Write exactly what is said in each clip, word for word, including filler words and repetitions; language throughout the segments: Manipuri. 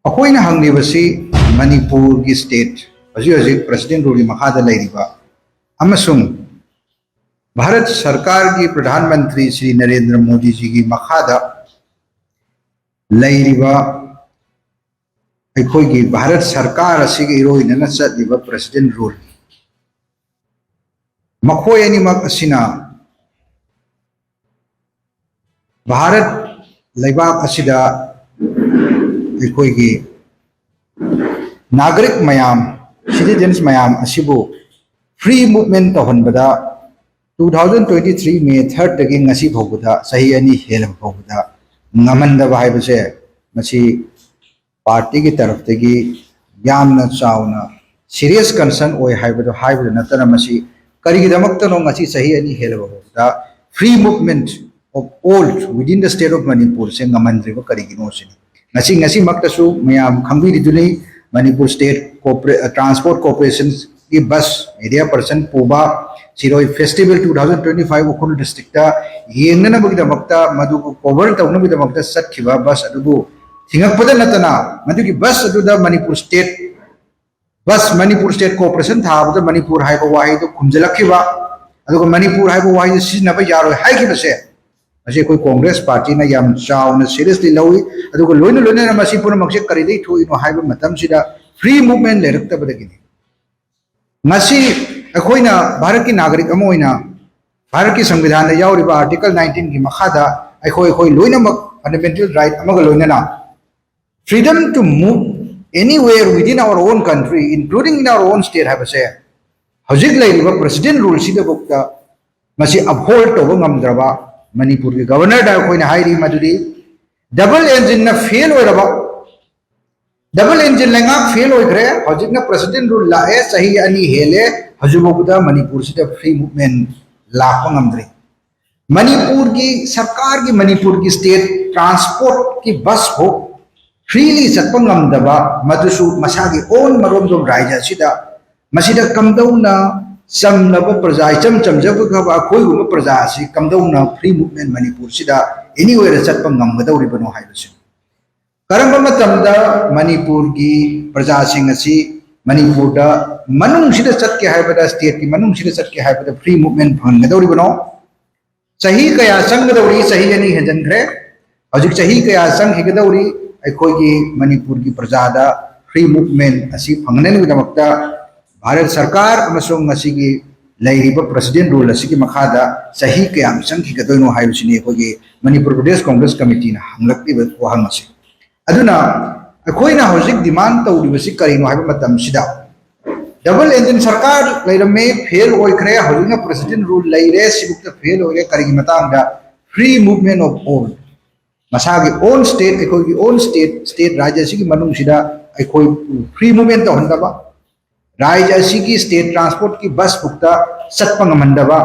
ꯑꯩꯈꯣꯏꯅ ꯍꯪꯂꯤꯕꯁꯤ ꯃꯅꯤꯄꯨꯔꯒꯤ state ꯍꯧꯖꯤꯛ ꯍꯧꯖꯤꯛ president ruleꯒꯤ ꯃꯈꯥꯗ ꯂꯩꯔꯤꯕ ꯑꯃꯁꯨꯡ ꯚꯥꯔꯠ ꯁꯔꯀꯥꯔꯒꯤ ꯄ꯭ꯔꯙꯥꯟ ꯃꯟꯇ꯭ꯔꯤ ꯁ꯭ꯔꯤ ꯅꯔꯦꯟꯗ꯭ꯔ ꯃꯣꯗꯤꯖꯤꯒꯤ ꯃꯈꯥꯗ ꯂꯩꯔꯤꯕ ꯑꯩꯈꯣꯏꯒꯤ ꯚꯥꯔꯠ ꯁꯔꯀꯥꯔ ꯑꯁꯤꯒ ꯏꯔꯣꯏꯅꯅ ꯆꯠꯂꯤꯕ president rule, ꯃꯈꯣꯏ ꯑꯅꯤꯃꯛ ꯑꯁꯤꯅ ꯚꯥꯔꯠ ꯂꯩꯕꯥꯛ ꯑꯁꯤꯗ ꯑꯩꯈꯣꯏꯒꯤ ꯅꯥꯒꯔꯤꯛ ꯃꯌꯥꯝ, citizens ꯃꯌꯥꯝ ꯑꯁꯤꯕꯨ free movement ꯇꯧꯍꯟꯕꯗ two thousand twenty three May third ꯗꯒꯤ ꯉꯁꯤ ꯐꯥꯎꯕꯗ, ꯆꯍꯤ ꯑꯅꯤ ꯍꯦꯜꯂꯕ ꯐꯥꯎꯕꯗ ꯉꯝꯍꯟꯗꯕ ꯍꯥꯏꯕꯁꯦ, ꯃꯁꯤ partyꯒꯤ ꯇꯔꯐꯇꯒꯤ ꯌꯥꯝꯅ ꯆꯥꯎꯅ serious concern ꯑꯣꯏ ꯍꯥꯏꯕꯗꯣ ꯍꯥꯏꯕꯗ ꯅꯠꯇꯅ, ꯃꯁꯤ ꯀꯔꯤꯒꯤꯗꯃꯛꯇꯅꯣ ꯉꯁꯤ ꯆꯍꯤ ꯑꯅꯤ ꯍꯦꯜꯂꯕ ꯐꯥꯎꯕꯗ free movement of all within the state of Manipurꯁꯦ ꯉꯝꯍꯟꯗ꯭ꯔꯤꯕ ꯀꯔꯤꯒꯤꯅꯣ ꯁꯤꯅꯤ꯫ ꯉꯁꯤ, ꯉꯁꯤꯃꯛꯇꯁꯨ ꯃꯌꯥꯝ ꯈꯪꯕꯤꯔꯤꯗꯨꯅꯤ, Manipur state corpora-, transport corporationꯒꯤ bus, media person ꯄꯨꯕ ꯁꯤꯔꯣꯏ festival two thousand twenty five Ukhrul districtꯇ ꯌꯦꯡꯅꯅꯕꯒꯤꯗꯃꯛꯇ, ꯃꯗꯨꯕꯨ cover ꯇꯧꯅꯕꯒꯤꯗꯃꯛꯇ ꯆꯠꯈꯤꯕ bus ꯑꯗꯨꯕꯨ ꯊꯤꯡꯉꯛꯄꯗ ꯅꯠꯇꯅ, ꯃꯗꯨꯒꯤ bus ꯑꯗꯨꯗ Manipur state bus, Manipur state corporation ꯊꯥꯕꯗ ꯃꯅꯤꯄꯨꯔ ꯍꯥꯏꯕ ꯋꯥꯍꯩꯗꯨ ꯈꯨꯝꯖꯤꯜꯂꯛꯈꯤꯕ, ꯑꯗꯨꯒ ꯃꯅꯤꯄꯨꯔ ꯍꯥꯏꯕ ꯋꯥꯍꯩꯗꯨ ꯁꯤꯖꯤꯟꯅꯕ ꯌꯥꯔꯣꯏ ꯍꯥꯏꯈꯤꯕꯁꯦ, ꯃꯁꯤ ꯑꯩꯈꯣꯏ Congress partyꯅ ꯌꯥꯝ ꯆꯥꯎꯅ seriously ꯂꯧꯏ꯫ ꯑꯗꯨꯒ ꯂꯣꯏꯅ ꯂꯣꯏꯅꯅ ꯃꯁꯤ ꯄꯨꯝꯅꯃꯛꯁꯦ ꯀꯔꯤꯗꯒꯤ ꯊꯣꯛꯏꯅꯣ ꯍꯥꯏꯕ ꯃꯇꯝꯁꯤꯗ free movement ꯂꯩꯔꯛꯇꯕꯗꯒꯤꯅꯤ꯫ ꯉꯁꯤ ꯑꯩꯈꯣꯏꯅ ꯚꯥꯔꯠꯀꯤ ꯅꯥꯒꯔꯤꯛ ꯑꯃ ꯑꯣꯏꯅ ꯚꯥꯔꯠꯀꯤ ꯁꯪꯕꯤꯙꯥꯟꯗ ꯌꯥꯎꯔꯤꯕ article nineteenꯒꯤ ꯃꯈꯥꯗ ꯑꯩꯈꯣꯏ, ꯑꯩꯈꯣꯏ ꯂꯣꯏꯅꯃꯛ fundamental right ꯑꯃꯒ ꯂꯣꯏꯅꯅ freedom to move anywhere within our own country, including in our own state ꯍꯥꯏꯕꯁꯦ ꯍꯧꯖꯤꯛ ꯂꯩꯔꯤꯕ president ruleꯁꯤꯗꯐꯥꯎꯗ ꯃꯁꯤ uphold ꯇꯧꯕ ꯉꯝꯗ꯭ꯔꯕ ꯃꯅꯤꯄꯨꯔꯒꯤ governorꯗ ꯑꯩꯈꯣꯏꯅ ꯍꯥꯏꯔꯤ ꯃꯗꯨꯗꯤ double engineꯅ fail ꯑꯣꯏꯔꯕ, double engine ꯂꯩꯉꯥꯛ fail ꯑꯣꯏꯈ꯭ꯔꯦ, ꯍꯧꯖꯤꯛꯅ president rule ꯂꯥꯛꯑꯦ, ꯆꯍꯤ ꯑꯅꯤ ꯍꯦꯜꯂꯦ, ꯍꯧꯖꯤꯛꯐꯥꯎꯕꯗ ꯃꯅꯤꯄꯨꯔꯁꯤꯗ free movement ꯂꯥꯛꯄ ꯉꯝꯗ꯭ꯔꯤ꯫ ꯃꯅꯤꯄꯨꯔꯒꯤ ꯁꯔꯀꯥꯔꯒꯤ, ꯃꯅꯤꯄꯨꯔꯒꯤ state transportꯀꯤ bus ꯐꯥꯎ freely ꯆꯠꯄ ꯉꯝꯗꯕ, ꯃꯗꯨꯁꯨ ꯃꯁꯥꯒꯤ own ꯃꯔꯣꯝꯗꯣꯝ ꯔꯥꯏꯖ ꯑꯁꯤꯗ, ꯃꯁꯤꯗ ꯀꯝꯗꯧꯅ ꯆꯝꯂꯕ ꯄ꯭ꯔꯖꯥ, ꯏꯆꯝ ꯆꯝꯖꯕ ꯑꯩꯈꯣꯏꯒꯨꯝꯕ ꯄ꯭ꯔꯖꯥ ꯑꯁꯤ ꯀꯝꯗꯧꯅ free movement ꯃꯅꯤꯄꯨꯔꯁꯤꯗ anywhere ꯆꯠꯄ ꯉꯝꯒꯗꯧꯔꯤꯕꯅꯣ ꯍꯥꯏꯕꯁꯤ꯫ ꯀꯔꯝꯕ ꯃꯇꯝꯗ ꯃꯅꯤꯄꯨꯔꯒꯤ ꯄ꯭ꯔꯖꯥꯁꯤꯡ ꯑꯁꯤ ꯃꯅꯤꯄꯨꯔꯗ ꯃꯅꯨꯡꯁꯤꯗ ꯆꯠꯀꯦ ꯍꯥꯏꯕꯗ, stateꯀꯤ ꯃꯅꯨꯡꯁꯤꯗ ꯆꯠꯀꯦ ꯍꯥꯏꯕꯗ free movement ꯐꯪꯍꯟꯒꯗꯧꯔꯤꯕꯅꯣ? ꯆꯍꯤ ꯀꯌꯥ ꯆꯪꯒꯗꯧꯔꯤ? ꯆꯍꯤ ꯑꯅꯤ ꯍꯦꯟꯖꯟꯈ꯭ꯔꯦ꯫ ꯍꯧꯖꯤꯛ ꯆꯍꯤ ꯀꯌꯥ ꯆꯪꯈꯤꯒꯗꯧꯔꯤ ꯑꯩꯈꯣꯏꯒꯤ ꯃꯅꯤꯄꯨꯔꯒꯤ ꯄ꯭ꯔꯖꯥꯗ free movement ꯑꯁꯤ ꯐꯪꯍꯟꯅꯕꯒꯤꯗꯃꯛꯇ? ꯚꯥꯔꯠ ꯁꯔꯀꯥꯔ ꯑꯃꯁꯨꯡ ꯉꯁꯤꯒꯤ ꯂꯩꯔꯤꯕ President Rule ꯑꯁꯤꯒꯤ ꯃꯈꯥꯗ ꯆꯍꯤ ꯀꯌꯥꯝ ꯆꯪꯈꯤꯒꯗꯣꯏꯅꯣ ꯍꯥꯏꯕꯁꯤꯅꯤ ꯑꯩꯈꯣꯏꯒꯤ ꯃꯅꯤꯄꯨꯔ ꯄ꯭ꯔꯗꯦꯁ ꯀꯣꯡꯒ꯭ꯔꯦꯁ ꯀꯃꯤꯇꯤꯅ ꯍꯪꯂꯛꯂꯤꯕ ꯋꯥꯍꯪ ꯑꯁꯤ꯫ ꯑꯗꯨꯅ ꯑꯩꯈꯣꯏꯅ ꯍꯧꯖꯤꯛ demand ꯇꯧꯔꯤꯕꯁꯤ ꯀꯔꯤꯅꯣ ꯍꯥꯏꯕ ꯃꯇꯝꯁꯤꯗ, double engine ꯁꯔꯀꯥꯔ ꯂꯩꯔꯝꯃꯦ, fail ꯑꯣꯏꯈ꯭ꯔꯦ, ꯍꯧꯖꯤꯛꯅ President Rule ꯂꯩꯔꯦ, ꯁꯤꯕꯨꯛꯇ fail ꯑꯣꯏꯔꯦ, ꯀꯔꯤꯒꯤ ꯃꯇꯥꯡꯗ? Free movement of all, ꯃꯁꯥꯒꯤ own state, ꯑꯩꯈꯣꯏꯒꯤ own state, state ꯔꯥꯖ꯭ꯌ ꯑꯁꯤꯒꯤ ꯃꯅꯨꯡꯁꯤꯗ ꯑꯩꯈꯣꯏ free movement ꯇꯧꯍꯟꯗꯕ, ꯔꯥꯖ꯭ꯌ ꯑꯁꯤꯒꯤ state transportꯀꯤ bus ꯐꯥꯎꯗ ꯆꯠꯄ ꯉꯝꯍꯟꯗꯕ,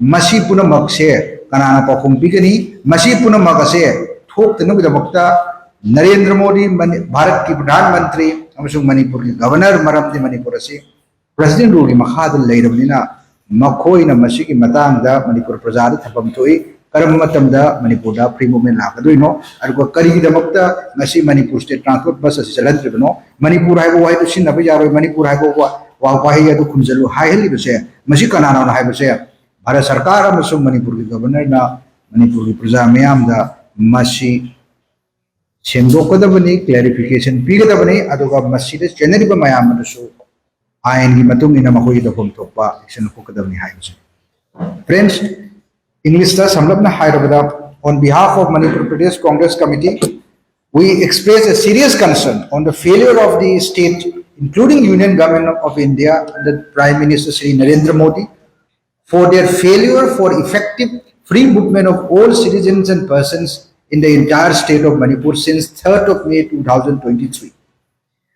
ꯃꯁꯤ ꯄꯨꯝꯅꯃꯛꯁꯦ ꯀꯅꯥꯅ ꯄꯥꯎꯈꯨꯝ ꯄꯤꯒꯅꯤ? ꯃꯁꯤ ꯄꯨꯝꯅꯃꯛ ꯑꯁꯦ ꯊꯣꯛꯇꯅꯕꯒꯤꯗꯃꯛꯇ ꯅꯔꯦꯟꯗ꯭ꯔ ꯃꯣꯗꯤ, ꯃꯅꯤ-, ꯚꯥꯔꯠꯀꯤ ꯄ꯭ꯔꯙꯥꯟ ꯃꯟꯇ꯭ꯔꯤ ꯑꯃꯁꯨꯡ ꯃꯅꯤꯄꯨꯔꯒꯤ Governor, ꯃꯔꯝꯗꯤ ꯃꯅꯤꯄꯨꯔ ꯑꯁꯤ President Ruleꯒꯤ ꯃꯈꯥꯗ ꯂꯩꯔꯕꯅꯤꯅ, ꯃꯈꯣꯏꯅ ꯃꯁꯤꯒꯤ ꯃꯇꯥꯡꯗ ꯃꯅꯤꯄꯨꯔ ꯄ꯭ꯔꯖꯥꯗ ꯊꯝꯐꯝ ꯊꯣꯛꯏ꯫ ꯀꯔꯝꯕ ꯃꯇꯝꯗ ꯃꯅꯤꯄꯨꯔꯗ free movement ꯂꯥꯛꯀꯗꯣꯏꯅꯣ? ꯑꯗꯨꯒ ꯀꯔꯤꯒꯤꯗꯃꯛꯇ ꯉꯁꯤ ꯃꯅꯤꯄꯨꯔ state transport bus ꯑꯁꯤ ꯆꯠꯍꯟꯗ꯭ꯔꯤꯕꯅꯣ? ꯃꯅꯤꯄꯨꯔ ꯍꯥꯏꯕ ꯋꯥꯍꯩꯗꯨ ꯁꯤꯖꯤꯟꯅꯕ ꯌꯥꯔꯣꯏ꯫ ꯃꯅꯤꯄꯨꯔ ꯍꯥꯏꯕ ꯋꯥ-, ꯋꯥ-, ꯋꯥꯍꯩ ꯑꯗꯨ ꯈꯨꯝꯖꯤꯜꯂꯨ ꯍꯥꯏꯍꯜꯂꯤꯕꯁꯦ, ꯃꯁꯤ ꯀꯅꯥꯅꯣ ꯍꯥꯏꯕꯁꯦ ꯚꯥꯔꯠ ꯁꯔꯀꯥꯔ ꯑꯃꯁꯨꯡ ꯃꯅꯤꯄꯨꯔꯒꯤ Governorꯅ ꯃꯅꯤꯄꯨꯔꯒꯤ ꯄ꯭ꯔꯖꯥ ꯃꯤꯌꯥꯝꯗ ꯃꯁꯤ ꯁꯦꯡꯗꯣꯛꯀꯗꯕꯅꯤ, clarification ꯄꯤꯒꯗꯕꯅꯤ, ꯑꯗꯨꯒ ꯃꯁꯤꯗ ꯆꯦꯟꯅꯔꯤꯕ ꯃꯌꯥꯝ ꯑꯗꯨꯁꯨ ꯑꯥꯏꯟꯒꯤ ꯃꯇꯨꯡ ꯏꯟꯅ ꯃꯈꯣꯏꯒꯤ ꯇꯧꯐꯝ ꯊꯣꯛꯄ action ꯂꯧꯊꯣꯛꯀꯗꯕꯅꯤ ꯍꯥꯏꯕꯁꯤꯅꯤ꯫ Friends, Englishꯇ ꯁꯝꯂꯞꯅ ꯍꯥꯏꯔꯕꯗ, on behalf of Manipur Pradesh Congress Committee, we express a serious concern on the failure of the state, including Union Government of India under Prime Minister Shri Narendra Modi, for their failure for effective free movement of all citizens and persons in the entire state of Manipur since third of May two thousand twenty-three.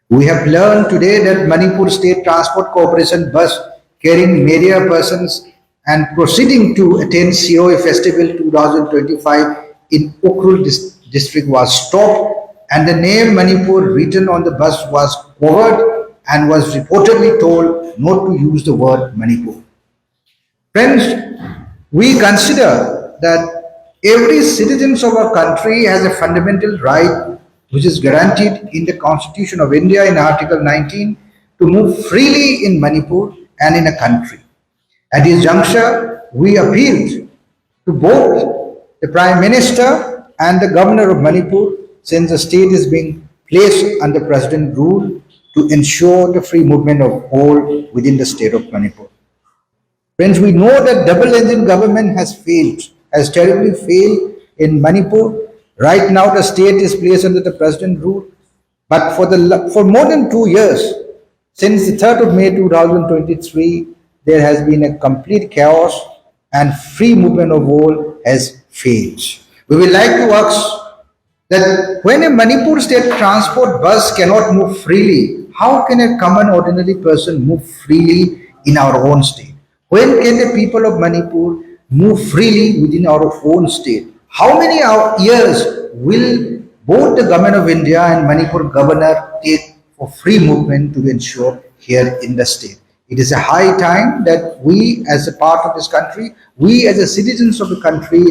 We have learned today that Manipur State Transport Corporation bus carrying media persons and proceeding to attend C O A Festival two thousand twenty-five in Ukhrul dis-, district was stopped, and the name Manipur written on the bus was covered and was reportedly told not to use the word Manipur. Friends, we consider that every citizen of our country has a fundamental right which is guaranteed in the Constitution of India in Article nineteen, to move freely in Manipur and in a country. At this juncture, we appealed to both the Prime Minister and the Governor of Manipur, since the state is being placed under President rule, to ensure the free movement of all within the state of Manipur. Friends, we know that double engine government has failed, has terribly failed in Manipur. Right now, the state is placed under the President rule, but for the for more than two years, since the third of May two thousand twenty-three, there has been a complete chaos and free movement of all has failed. We would like to ask that when a Manipur state transport bus cannot move freely, how can a common ordinary person move freely in our own state? When can the people of Manipur move freely within our own state? How many years will both the government of India and Manipur governor take for free movement to ensure here in the state? It is a high time that we, as a part of this country, we as a citizens of the country,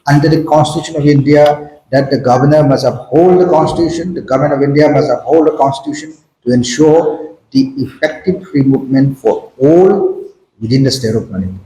under the Constitution of India, that the governor must uphold the Constitution, the government of India must uphold the Constitution to ensure the effective free movement for all within the state of Manipur.